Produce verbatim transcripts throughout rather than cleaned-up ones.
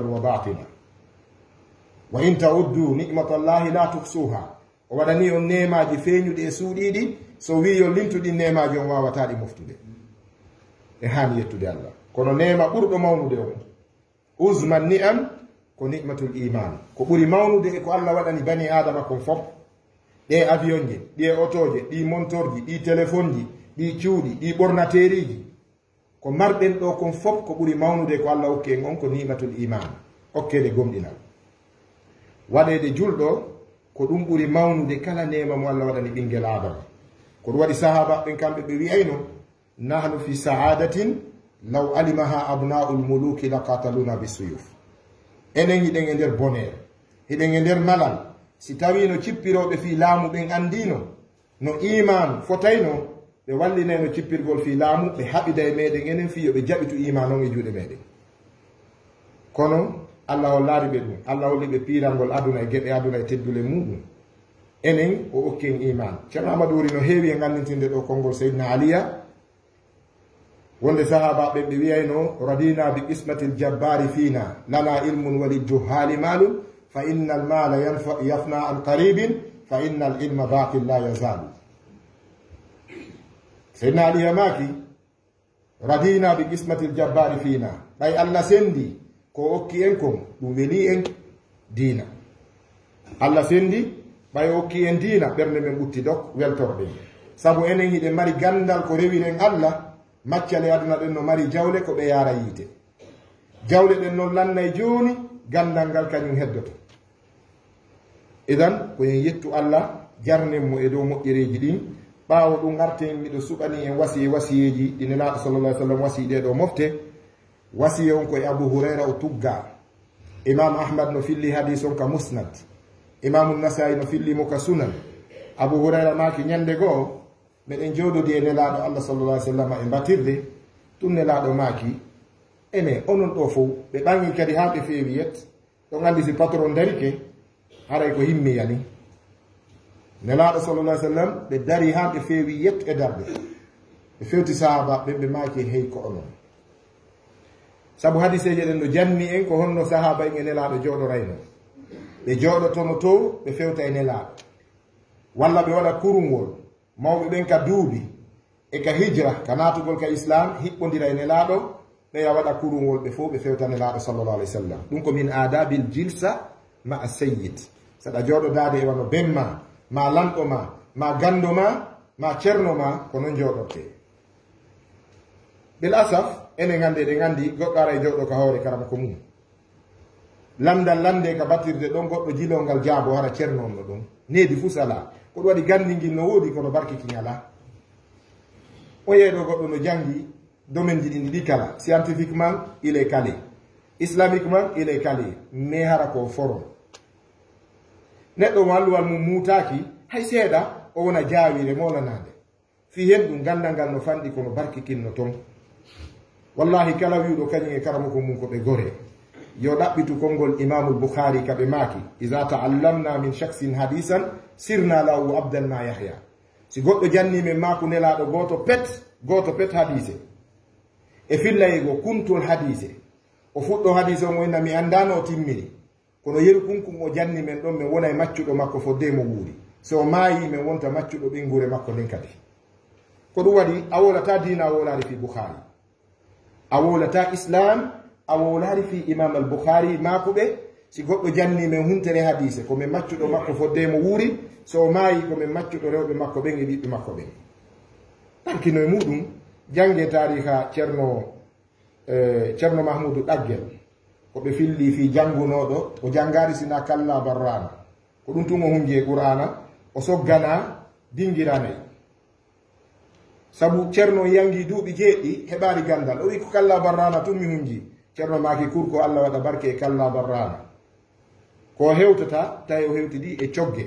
wa batina. Wa in ta'uddu ni'matallahi la tuhsuha. O waɗani on neemaaji feeñuɗi e suuɗiiɗi, so wii yo limtu ɗin neemaaji, on waawataa ɗi moftude. E haani yettude Allah. Kono neema ɓurɗo mawnude on, uzman ni'am, ko ni'matul iman. Ko ɓuri mawnude e ko Allah waɗani bani Aadama kon fof. Ɗee avion ji, ɗee otooje, ɗii montorji, ɗii telefonji, ɗii cuuɗi, ɗii ɓornateeriiji. Ko marɗen ɗoo kon fof, ko ɓuri mawnude ko Allah okki en on ko ni'matul iman, okkeede gomɗinal. Waɗeede julɗo, ko ɗum ɓuri mawnude kala neema mo Allah waɗani ɓinngel Aadama. Ko ɗum waɗi sahaaba ɓen kamɓe ɓe wi'ayno, "Nahnu fi sa'adatin law alimaha abna'ul muluki laqataluna bisuyuf." Enen hiɗen e nder bonheur, hiɗen e nder malal. Si tawiino cippirooɓe fii laamu ɓen anndiino no iman fotayno, ɓe wallinayno cippirgol fii laamu, ɓe haɓida e meɗen enen fii yo ɓe jaɓitu iman on e juuɗe meɗen. Kono Allah hollaali ɓe ɗum. Allah holli ɓe piirangol aduna e geɗe aduna e teddule muɗum. Enen, o okki en iman. Ceerno Amadou Wuri no heewi e nganndintinde ɗo konngol Seydina Aliya. Wonde sahaaba ɓen ɓe wi'ayno, "Radina bi qismatil jabbaari fiina, lana ilmun wa lil juhhaali maalun, fa innal maala yanfa-, yafna an qaribin, fa innal ilma baqin la yazaalu." Seydina Aliya maaki, "Radina bi qismatil jabbaari fiina." Ɓay Allah senndi ko o okki en kon, ɗum welii en diina. Allah senndi, ɓay o okki en diina, ɓernde men ɓutti dok, weltorɗen. Sabu enen hiɗen mari ganndal ko rewiren Allah, maccal e aduna ɗen no mari jawle ko ɓe yaara yiite. Jawle ɗen non lannay jooni, ganndal ngal kañum heddoto. Idan, ko en yettu Allah, jarnen mo e dow moƴƴereeji ɗin. Ɓaawo ɗum, arten, miɗo suɓanii en wasiye, wasiyeeji ɗi Nelaaɗo sallallahu alaihi wasallam wasii ɗee ɗoo mofte. Wasiya on ko e Abu Hurayra o tuggaa. Imam Ahmad no filli hadis on ka Musnad. Imaamu Nasaa'i no filli mo ka Sunan. Abu Hurayra maaki, ñannde goo, meɗen jooɗodi e Nelaaɗo Allah sallallahu alaihi wasallam e mbatirde. Tun Nelaaɗo maaki, "Ene, onon ɗoo fow." Ɓe ɓangi kadi haa ɓe feewi yet. Ɗon anndi si patron darike, haray ko himmi yani. Nelaaɗo sallallahu alaihi wasallam, ɓe dari haa ɓe feewi yet e darde. Ɓe fewti sahaaba ɓen, ɓe maaki, "Hey, ko onon." Sabu hadiseeje ɗen no janni en ko honno sahaaba en e Nelaaɗo jooɗorayno. Ɓe jooɗotono to, ɓe fewta e Nelaaɗo. Walla ɓe waɗa kurungol. Mawɓe ɓen ka duuɓi e ka hijra, ka naatugol ka Islam, hiɓɓondira e Nelaaɗo, ɓeya waɗa kurungol ɓe fow, ɓe fewta Nelaaɗo sallallahu alaihi wasallam. Ɗum ko min aadabil jilsa ma'a sayyid. Saɗa jooɗodaade e wano ben ma, ma lanɗo ma, ma ganndo ma, ma ceerno ma, ko non jooɗortee. Bil asaf, enen hannde eɗen anndi goɗɗo ara e jooɗo ka hoore karamoko mum. Lanndal lanndee ka batirde ɗon, goɗɗo jiloo ngal jaaboo, hara ceerno on no ɗon. Needi fuu salaa. Ko ɗum waɗi ganndi ngin no woodi, kono barki kin alaa. O yeeɗo goɗɗo no janngi domaine ji ɗin ɗi kala. Scientifiquement, il est calé. Islamiquement, il est calé. Mais hara ko forom. Neɗɗo mo alluwal mum muutaaki, hay seeɗa, o wona jaawire moolanaande. Fii hen ɗum, ganndal ngal no fanɗi, kono barki kin no ton. Wallahi, kala wi'uɗo kañum e karamoko mum ko ɓe gore, yo ɗaɓɓitu konngol Imaamul Bukhari ka ɓe maaki, "Iza ta'allamna min shakhsin hadisan, sirna lahu abdan ma yahya." Si goɗɗo janni men maaku Nelaaɗo gooto pet, gooto pet hadiise, e fillayego kuntol hadiise, o fuɗɗo hadiise on, o inna, "Mi anndaa no o timmiri." Kono yeru kun kun o janni men ɗon, men wona e maccuɗo makko fodde mo wuuri. So o maayi, men wonta maccuɗo ɓeynguure makko nden kadi. Ko ɗum waɗi, a wowlataa diina, a wowlaali fii Bukhari. A wowlataa Islam, a wowlaali fii Imam al-Bukhari. Maakuɓe, si goɗɗo janni men huntere hadiise, ko men maccuɗo makko fodde mo wuuri. So o maayi, ko men maccuɗo rewɓe makko ɓen e ɓiɓɓe makko ɓen. Ɗankino e muɗum, jannge taariha Ceerno e Ceerno Mahmuudu Ɗaggel, ko ɓe filli fii janngunooɗo, o janngaali sinaa kallaa barraana. Ko ɗum tun o hunji e Qur'aana, o sogganaa dingira nayi. Sabu Ceerno on yangi duuɓi jeeɗiɗi, heɓaali ganndal. O wi'i, "Ko kallaa barraana tun mi hunji." Ceerno maaki, "Kur ko Alla waɗa barke e kallaa barraana." Ko o hewtata, tawi o hewtidii e cogge.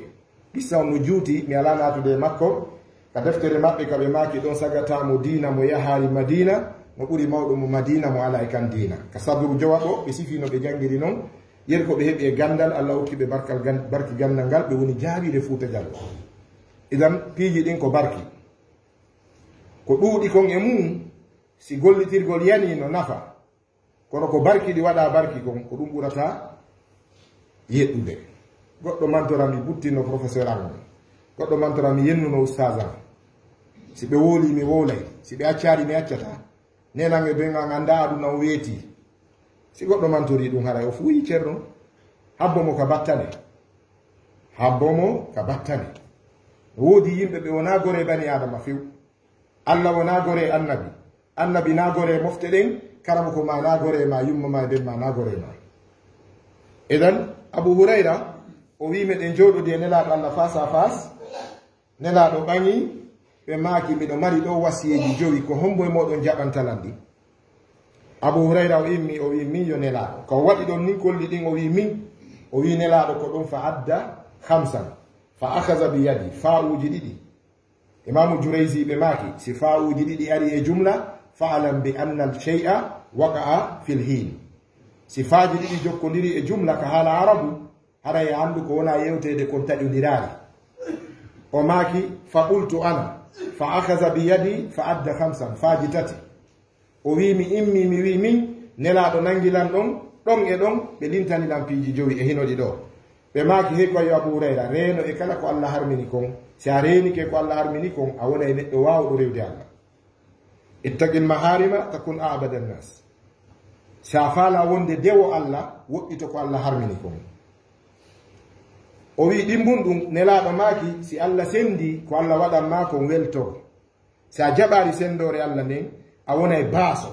Qissa on no juuti, mi alaa naatude e makko. Ka deftere maɓɓe ka ɓe maaki ɗon, sagataa mo diina mo yahaali Madiina, no ɓuri mawɗo mo Madiina mo alaa e kan diina. Ka Sadru Jowaɓo, ɓe sifii no ɓe janngiri non. Yeri ko ɓe heɓi e ganndal, Alla okki ɓe barkal gan-, barki ganndal ngal, ɓe woni jaawiiɗe Fuuta Jaloo. Idan, piiji ɗin ko barki. Ko ɗuuɗi kon e mum, si gollitirgol yanii no nafa. Kono ko barki ɗi waɗa barki kon, ko ɗum ɓurata yeɗɗude. Goɗɗo mantora mi buttinno professeur an on. Goɗɗo mantora mi yennuno ustaz an. Si ɓe wowli, mi wowlay. Si ɓe accaali, mi accata. Nenan e ɓen an annda aduna on weeti. Si goɗɗo mantori ɗum, haray o fuuyi ceerno. Habbo mo ka battane. Habbo mo ka battane. No woodi yimɓe ɓe wonaa gore bani Adama few. Allah wonaa gore annabi. Annabi naa gore mofte ɗen. Karamoko ma naa gore ma, yumma ma e ben ma naa gore ma. Idan, Abu Hurayra, o wi meɗen jooɗodi e Nelaaɗo Allah face à face. Nelaaɗo ɓaŋi, ɓe maaki, miɗo mari ɗo wasiyeeji jowi, ko hombo e mooɗon jaɓanta lan ɗi? Abu Hurayra o immi, o wi, min yo Nelaaɗo. Ko waɗi ɗon nin kolli ɗin, o wi, min. O wi Nelaaɗo ko ɗum, fa adda khamsan, fa akhaza bi yadi, fa'uuji ɗiɗi. Imaamu Jurayzi ɓe maaki, si fa'uuji ɗiɗi ari e jumla, fa'lam bi anna al shay'a waqa'a fil hin. Si fa'uuji ɗiɗi jokkondiri e jumla ka haala Arabu, haray a anndu ko wona yewteede kon taƴondiraali. O maaki, fa qultu ana, fa akhaza bi yadi, fa adda khamsan, fa'uuji tati. O wi, mi immi, mi wi, min, Nelaaɗo nangi lan ɗon, ɗon e ɗon, ɓe lintani lan piiji jowi e hino ɗi ɗo. Ɓe maaki, hey ko yo Abu Hurayra, reeno e kala ko Allah harmini kon. Si a reenike ko Allah harmini kon, a wonay neɗɗo waawɗo rewde Allah. Ittaqil maharima takun a'bada nnas. Si a faala wonde dewo Allah, woɗɗito ko Allah harmini kon. O wi, ɗimmun ɗum, Nelaaɗo maaki, si Allah sendi ko Allah waɗan ma kon, weltor. Si a jaɓaali sendoore Allah nden, a wonay baaso.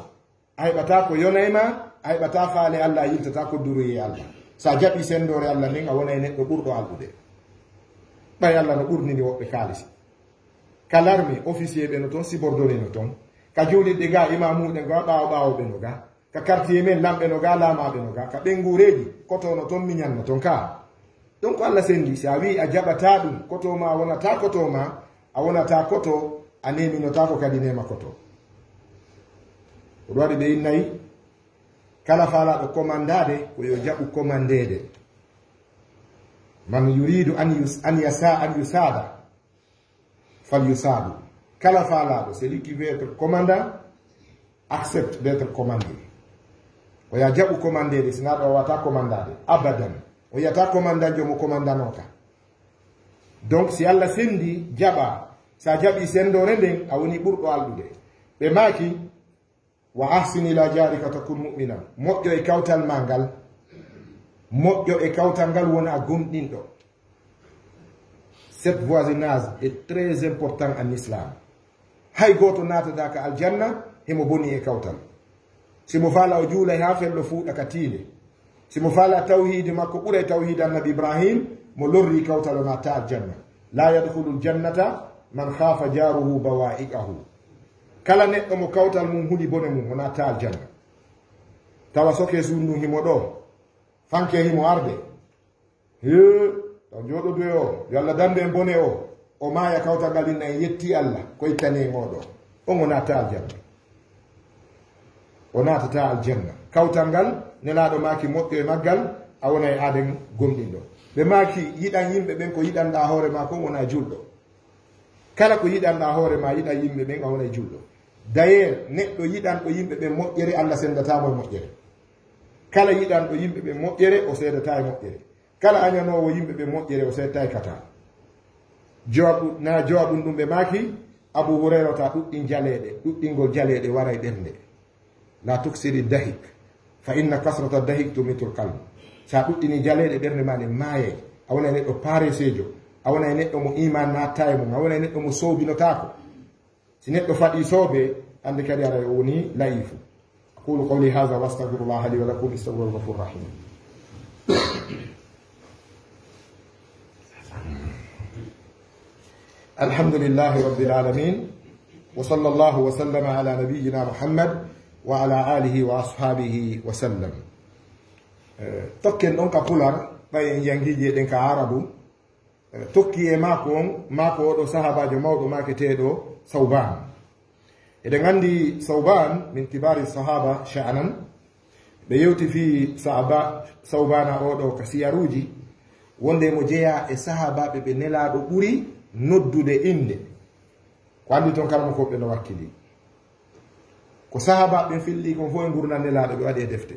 A heɓataa ko yonay ma, a heɓataa faale Allah, a yiltataa ko duroyi Allah. Si a jaɓi sendoore Allah nden, a wonay neɗɗo ɓurɗo alɗude. Ɓay Allah no ɓurnini woɓɓe kaalisi. Ka larme, officier ɓe no ton, subordonné no ton. Ka juulirɗe ga, imaamuuɓe ga, ɓaawo ɓaawo ɓe no ga. Ka quartier men, lamɓe no ga, laamaaɓe no ga. Ka ɓenguureeji, koto no ton, miñan no ton ka. Donc Allah sendi, si a wi a jaɓataa ɗum, koto ma wonata koto ma, a wonata koto, a neminotaako kadi nema koto. Ko ɗum waɗi ɓe innayi, kala faalaaɗo komandaade, ko yo jaɓu komandeede. Man yuridu an yus-, an yasa-, an yusaada, fal yusaadu. Kala faalaaɗo, celui qui veut être commandant, accepte d'être commandé. O ya jaɓu commandé de, sinaa ɗo wata commandaade. Abadan. O yata commandant jomo commandanoka. Donc, si Allah sendi, jaɓa. Sa jaɓi sendoore nden, a woni ɓurɗo alɗude. Ɓe maaki, wa ahsin ila jarika takun mu'mina. Moƴƴo e kawtal ma ngal. Moƴƴo e kawtal ngal wona gomɗinɗo. Cette voisinage est très important en islam. Hay gooto naatataa ka aljanna, himo boni e kawtal. Si mo faala o juulay haa fello fuuɗa ka tiinde. Si mo faala tawhiidi makko ɓuray tawhiidi annabi Ibrahim, mo lorri kawtal o naata aljanna. La yadkhulul jannata man khafa jaruhu bawa'iqahu. Kala neɗɗo mo kawtal mum huli bone mum, o naata aljanna. Tawa soke suudu ndun himo ɗo, fanke himo arde. Hee, taw jooɗodu e o, yo Allah dandu en bone o, o maaya kawtal ngal inna en yetti Allah, ko ittani en oɗo. On o naata aljanna. O naatata aljanna. Kawtal ngal, Nelaaɗo maaki moƴƴo e maggal, a wona e aaden gomɗinɗo. Ɓe maaki, yiɗan yimɓe ɓen ko yiɗanɗaa hoore maa kon, wona julɗo. Kala ko yiɗanɗaa hoore maa, yiɗan yimɓe ɓen, a wona e julɗo. D'ailleurs, neɗɗo yiɗanɗo yimɓe ɓen moƴƴere, Allah sendataa mo e moƴƴere. Kala yiɗanɗo yimɓe ɓen moƴƴere, o seedataa e moƴƴere. Kala añanoowo yimɓe ɓe moƴƴere, o seettaay kata. Jawaabu, na jawaabu ɗum ɓe maaki, Abu Hurayrata ɗuɗɗin jaleeɗe, ɗuɗɗingol jaleeɗe waray ɓernde. La tuksiri dahik, fa inna kasrata dahik tumitul qalb. Sa ɗuɗɗini jaleeɗe, ɓernde ma nde maayay. A wonay neɗɗo paareseejo, a wonay neɗɗo mo iman naatta e mum, a wonay neɗɗo mo soobinotaako. Si neɗɗo faɗi soobe, annde kadi aray o woni la'ifu. Aqulu qawli hadha wa astaghfirullaha li wa lakum, innahu huwal ghafurur rahim. Alhamdulillahi rabbil alamin. Wa sallallahu wa sallama ala nabiyyina Muhammad wa ala alihi wa ashabihi wa sallam. Eh, tokken ɗon ka pular, ɓay en jangiji e ɗen ka arabu. Eh, tokki e maako on, maako oɗo sahaabaajo mawɗo maaketeeɗo Sawbaan. Eɗen anndi Sawbaan min kibaari sahaaba sha'anan. Ɓe yewti fii sahaba-, Sawbaana oɗo ka siyaruuji, wonde mo jeyaa e sahaabaaɓe ɓe Nelaaɗo ɓuri noddude innde. Ko anndi ton karamokooɓe no wakkili. Ko sahaabaaɓe ɓen filli kon fof e ngurndan Nelaaɗo, ɓe waɗi e defte.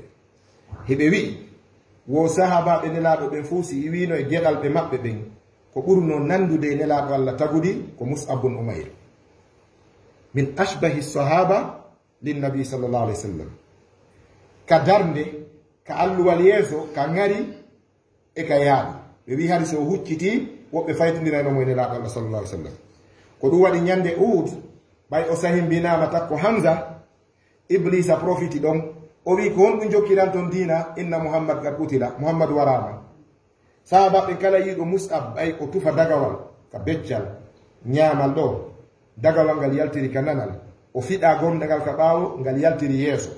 Hiɓe wi'i, wo sahaabaaɓe Nelaaɗo ɓen fof, si iwiino e geɗalɓe maɓɓe ɓen, ko ɓurunoo nanndude e Nelaaɗo Allah tagudi ko Mus'ab bun Umayr. Min ashbahi sahaba lin nabi sallallahu alayhi wa sallam. Ka darnde, ka alluwal yeeso, ka ŋari, e ka yaaɗi. Ɓe wi'i hari si o huccitii, woɓɓe faytondirayno mo e Nelaaɗo Allah sallallahu alayhi wa sallam. Ko ɗum waɗi ñande Uhud, ɓay o sahimbinaama takko Hamza, Ibliisa profiti ɗon. O wi'i, "Ko honɗum jokkiranton diina, inna Muhammad qad qutila, Muhammadu waraama." Sahaabaaɓe kala yi'uɗo Mus'ab, ɓay o tufa dagawal ka beccal, ñaamal ɗoo, dagawal ngal yaltiri ka nanal. O fiɗa gonda ngal ka ɓaawo, ngal yaltiri yeeso.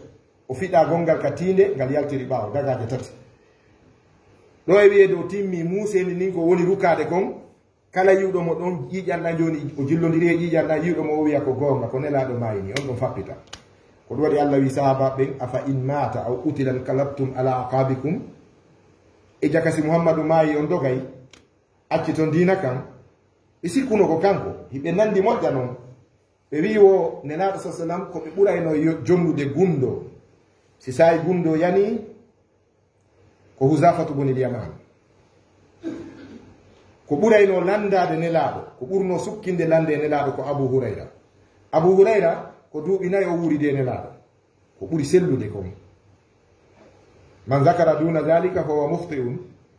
O fiɗa gonda ngal ka tiinde, ngal yaltiri ɓaawo, dagaaje tati. Ɗo e wi'eede o timmi, muuseeni nin ko woni rukaade kon, kala yi'uɗo mo ɗon ƴiiƴan ɗan jooni, o jillondiri e ƴiiƴan ɗan, yi'uɗo mo o wi'a ko goonga, ko Nelaaɗo maayini, on ɗon fappita. Ko ɗum waɗi Allah wi'i sahaabaaɓe ɓen, "Afa in maata aw qutila inqalabtum ala aqaabikum?" E jaka si Muhammadu maayi, on dogay, acciton diina kan? Ɓe sikkuno ko kanko, hiɓe nandi moƴƴa non. Ɓe wi'i wo Nelaaɗo sa sallam ko ɓe ɓurayno yo-, jonnude gunndoo. Si saa'i gunndoo yanii, ko Huzaafatu bunil Yamaan. Ko ɓurayno lanndaade Nelaaɗo, ko ɓurnoo sukkinde lannde e Nelaaɗo ko Abu Hurayra. Abu Hurayra ko duuɓi nayi o wuuridi e Nelaaɗo. Ko ɓuri sellude kon. Man zakara duna dhalika fa huwa mukhti'un.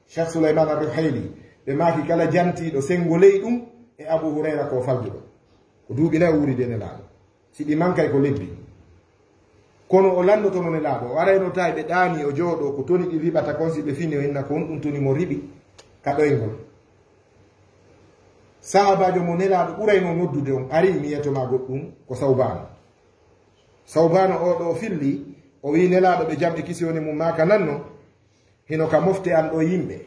Cheikh Souleymane Ar-Ruhayli, ɓe maaki kala jantiiɗo senngo ley ɗum e Abu Hurayra ko faljuɗo. Ko duuɓi nayi o wuuridi e Nelaaɗo. Si ɗi mankay ko lebbi. Kono o lanndotono Nelaaɗo, o arayno tawi ɓe ɗaani o jooɗoo, ko toni ɗi riɓata kon, si ɓe fini o inna ko honɗum toni mo riɓi ka ɗoyngol. Sahaabaajo mo Nelaaɗo ɓurayno noddude on ari, mi yeeto ma goɗɗum, ko Sawbaana. Sawbaana o ɗo filli, o wi'i Nelaaɗo ɓe jam e kisiyone mum maaka nanno, hino ka mofte an ɗo yimɓe,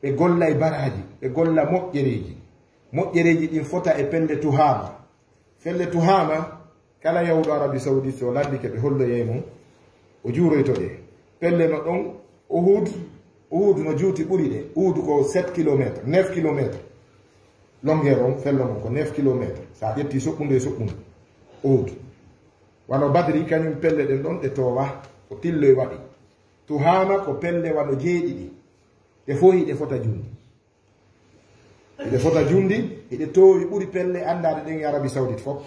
ɓe golla e baraaji, ɓe golla moƴƴereeji. Moƴƴereeji ɗin fota e pelle Tuhaama. Pelle Tuhaama, kala yahuɗo Arabie Saoudite, so landike ɓe holloyay mo, o juuroyto ɗe. Pelle no ɗon Uhud, Uhud no juuti ɓuri ɗe. Uhud ko sept kilomètres, neuf kilomètres. Longueur on, pelle on ko neuf kilomètres. Sa ƴetti soɓɓundu e soɓɓundu, Uhud. Wano Badri, kañum pelle ɗen ɗon ɗe toowa, ko tilloy waɗi. Tuhaama ko pelle wano jeeɗiɗi. Ɗe fof hiɗe fota jundi. Hiɗe fota jundi, hiɗe toowi ɓuri pelle anndaade ɗen e Arabie Saoudite fof.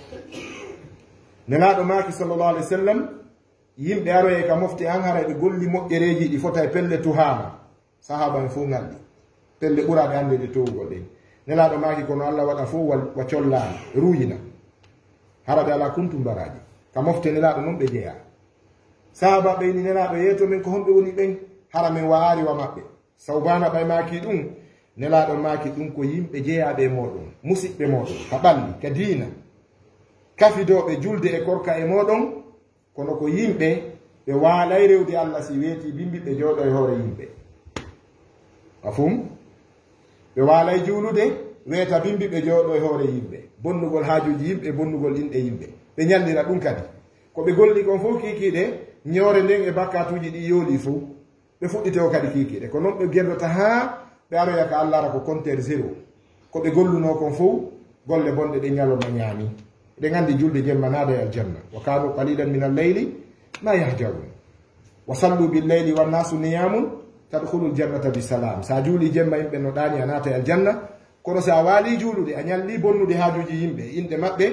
Nelaaɗo maaki sallallahu alayhi wa sallam, yimɓe aroyay ka mofte an, haray ɓe golli moƴƴereeji ɗi fota e pelle Tuhaama. Sahaaba en fof ngalɗi. Pelle ɓuraaɗe anndeede toowugol ɗen. Nelaaɗo maaki, kono Allah waɗa fof wa, wa collaali, ruuyina. Hara ɓe alaa kuntumbaraaji. Ka mofte Nelaaɗo non ɓe jeyaa. Sahaaba ɓe ini Nelaaɗo, yeeto men ko honɓe woni ɓen? Hara men wa'aari wa maɓɓe. Sawbaana ɓay maaki ɗum, Nelaaɗo maaki ɗum ko yimɓe jeyaaɓe e mooɗon, musiɓɓe mooɗon, ka ɓalli, ka diina, kafidooɓe julde e korka e mooɗon, kono ko yimɓe ɓe waalay rewde Allah si weetii bimbi ɓe jooɗo e hoore yimɓe. Mafhum? Ɓe waalay juulude, weeta bimbi ɓe jooɗo e hoore yimɓe. Bonnugol haajuuji yimɓe, bonnugol inɗe yimɓe. Ɓe ñallira ɗum kadi. Ko ɓe golli kon fof kiikiiɗe, ñoore nden e bakkaatuuji ɗi yoolii fof. Ɓe fuɗɗitoo kadi kiikiiɗe. Ko non ɓe gerdata haa ɓe aroya ka Allah, ara ko compteur zéro. Ko ɓe gollunoo kon fof, golle bonɗe ɗe ñalorma ñaami. Eɗen anndi julde jemma naada e aljanna. Wa kaanu qalilan min al-layli ma yahjaun. Wa sallu bil layli wan naasu niyaamun tadkhulul jannata bi salaam. Sa juuli jemma, yimɓe no ɗaani a naata e aljanna. Kono sa waali juulude, a ñalli bonnude haajuuji yimɓe, inɗe maɓɓe,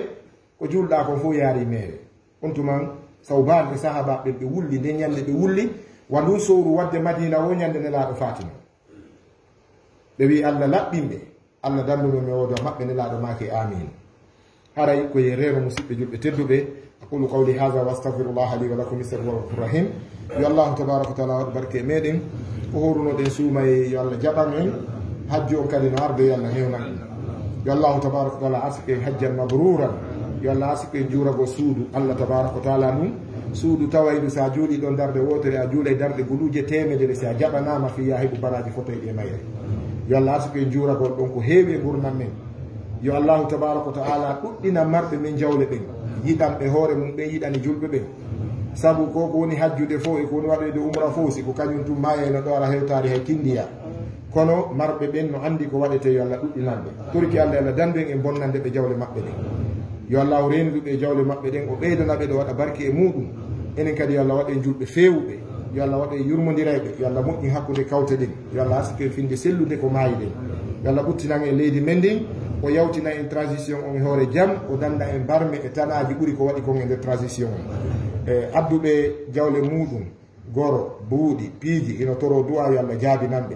ko juulɗaa kon fof yaari meere. On tuman, Sawbaan e sahaabaaɓe ɓe wulli, nden ñande ɓe wulli, wa ndun sowru waɗde Madiina wo ñande Nelaaɗo faatino. Ɓe wi'i, "Allah laɓɓin ɓe, Allah dandu men, men wooda maɓɓe." Nelaaɗo maaki, "Aamiin." Haray ko ye reeno, musiɓɓe julɓe tedduɓe. Aqulu qawli haadha wa astaghfirullaha li wa lakum, innahu huwal ghafurur rahim. Yo Allahu tabaraka wa taala waɗu barke e meɗen. Ko horunoɗen suumaye, yo Allah jaɓan en. Hajju on kadi no arde, yo Allah newnan en. Yo Allahu tabaraka wa taala arsiku en hajjan mabruran. Yo Allah arsiku en juuragol suudu Allah tabaraka wa taala ndun. Suudu tawaydu sa juuli ɗon darde wootere, a juulay darɗe guluuje teemedere, si a jaɓanaama fii ya heɓu baraaji fotoyɗi e mayre. Yo Allah arsiku en juuragol ɗon ko heewi e ngurndan men. Yo Allahu tabaraka wa taala ɗuɗɗinan marɓe men jawle ɓen, yiɗanɓe hoore mum ɓen, yiɗani julɓe ɓen. Sabu ko ko woni hajjude fof e ko woni waɗoyde umra fof, si ko kañum tun maayayno ɗo ara hewtaari hay kindiya. Kono marɓe ɓen no anndi ko waɗetee, yo Allah ɗuɗɗinan ɓe. Torki Allah, Allah dandu en e bonnande ɓe jawle maɓɓe ɗen. Yo Allah o reenude ɓe jawle maɓɓe ɗen, o ɓeydana ɓe ɗo waɗa barke e muuɗum. Enen kadi yo Allah waɗ en julɓe feewuɓe. Yo Allah waɗ en yurmondirayɓe. Yo Allah moƴƴin hakkunde kawte ɗen. Yo Allah arsiken finde sellunde ko maayi ɗen. Yo Allah ɓuttinan en leydi men ndin. O yawtinan en transition on e hoore jam. O danda en barme e tanaaji ɓuri ko waɗi kon e nder transition on. E adduɓe jawle muuɗum, goro, buuɗi, piiji, hino toro du'a yo Allah jaabinan ɓe.